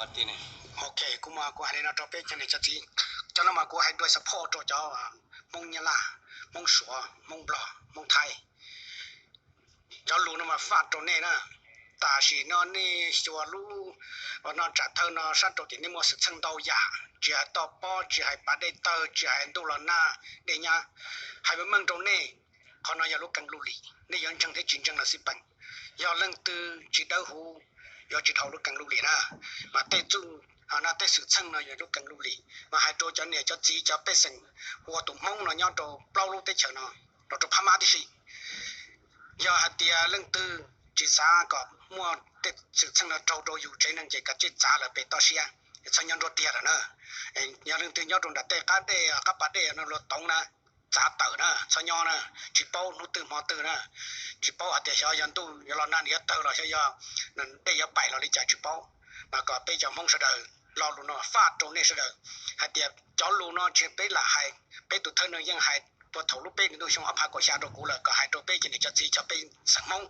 Ok, kuv mas kuv hais li no rau peb cov niam cov txiv, cov no mas kuv hais dua support rau cov Hmoob Nyab Laj, Hmoob Suav, Hmoob Nplog, Hmoob Thaib. Cov lus no mas faj rau nej na. Tam sim no nej xyuas lub no tsam thawj no sab rau tim nej muaj xwm txheej ntau yam, tsis hais toj pob, tsis hais pas dej tawg, tsis hais ntuj los nag dej nyab. Hais meej meej rau nej, qhov no yog lub keeb lub lim, nej yuav ntseeg thiab tsis ntseeg los xij peem. Yog leej twg tsis dawb huv, yuav tsis dhau lub keeb lub lim na. Mas tej txuj, tej xwm txheej no yog lub keeb lub lim mas hais rau cov niam cov txiv cov pej xeem ua tus Hmoob no nyob rau plaub lub teb chaws no, los rau Phab Mab tib si. Yog hais tias leej twg tsis xav kom muaj tej xwm txheej no raug rau yus tsev neeg ces kav tsij txav lawm pem toj siab, txhob nyob nruab tiag lawm na. Yog leej twg nyob rau nram tej qab dej qab pas dej no luag toov na, txav tawm na, txhob nyob na. Tsis paub hnub twg hmo twg na, tsis paub hais tias xyov yog ntuj yuav los nag nws yuav tawg los xyov yog dej yuav paim los li cas tsis paub. Mas kom peb cov Hmoob sawv daws, lo lus no faj rau nej sawv daws hais tias cov lus no tsis peb lam hais, peb tus thawj neeg yeej hais puag thaum lub peb hlis ntuj xyoo ob phav kaum xya rau kuv lawm, kom hais rau peb cov niam cov txiv cov pej xeem Hmoob,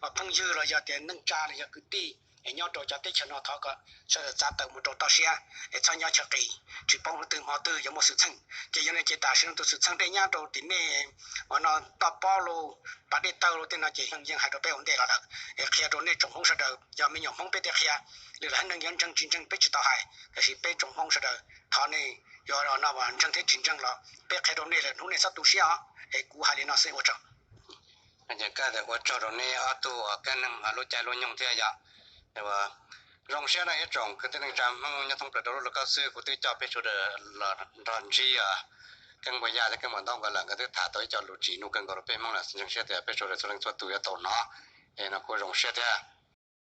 phooj ywg los yog tias neej tsa los yog kwv tij es nyob rau cov teb chaws no thov kom sawv daws txav tawm mus rau toj siab es txhob nyob chaw qis, tsis paub hnub twg hmo twg yuav muaj xwm txheej. Ces yog li ces tam sim no tus xwm txheej dej nyab rau tim nej uas no toj pob los pas dej tawg los tej no ces yeej hais rau peb ua ntej los lawm es qhia rau nej tsoom Hmoob sawv daws, yog me nyuam Hmoob peb thiaj qhia. Lwm lwm haiv neeg yuav ntseeg tsis ntseeg peb tsis tau hais, tiam sis peb tsoom Hmoob sawv daws thov nej yuav no ntseeg thiab tsis ntseeg los peb qhia rau nej lawm, hnub nej txhob tu siab os. Es kuv hais li no xwb, ua tsaug. Ces kab tias ua tsaug rau nej ob tug uas kab neeg lub caij lub nyoog thiab yom. Zoo siab na ib tsoom kwv tij neej tsa Hmoob nyob thoob plaws rau lub lub koj xwb, kuv twb coj peb sawv daws los nrog ntsib Keeb Npua Yaj thiab Keeb Npua Ntaub nkawd lawm, nkawd twb tham tau ib co lus tsim nyog kawg nkaus rau peb Hmoob lawm, ntseeg siab tias peb sawv daws txhua leej txhua tus yuav tau hnov. Es no kuj zoo siab thiab.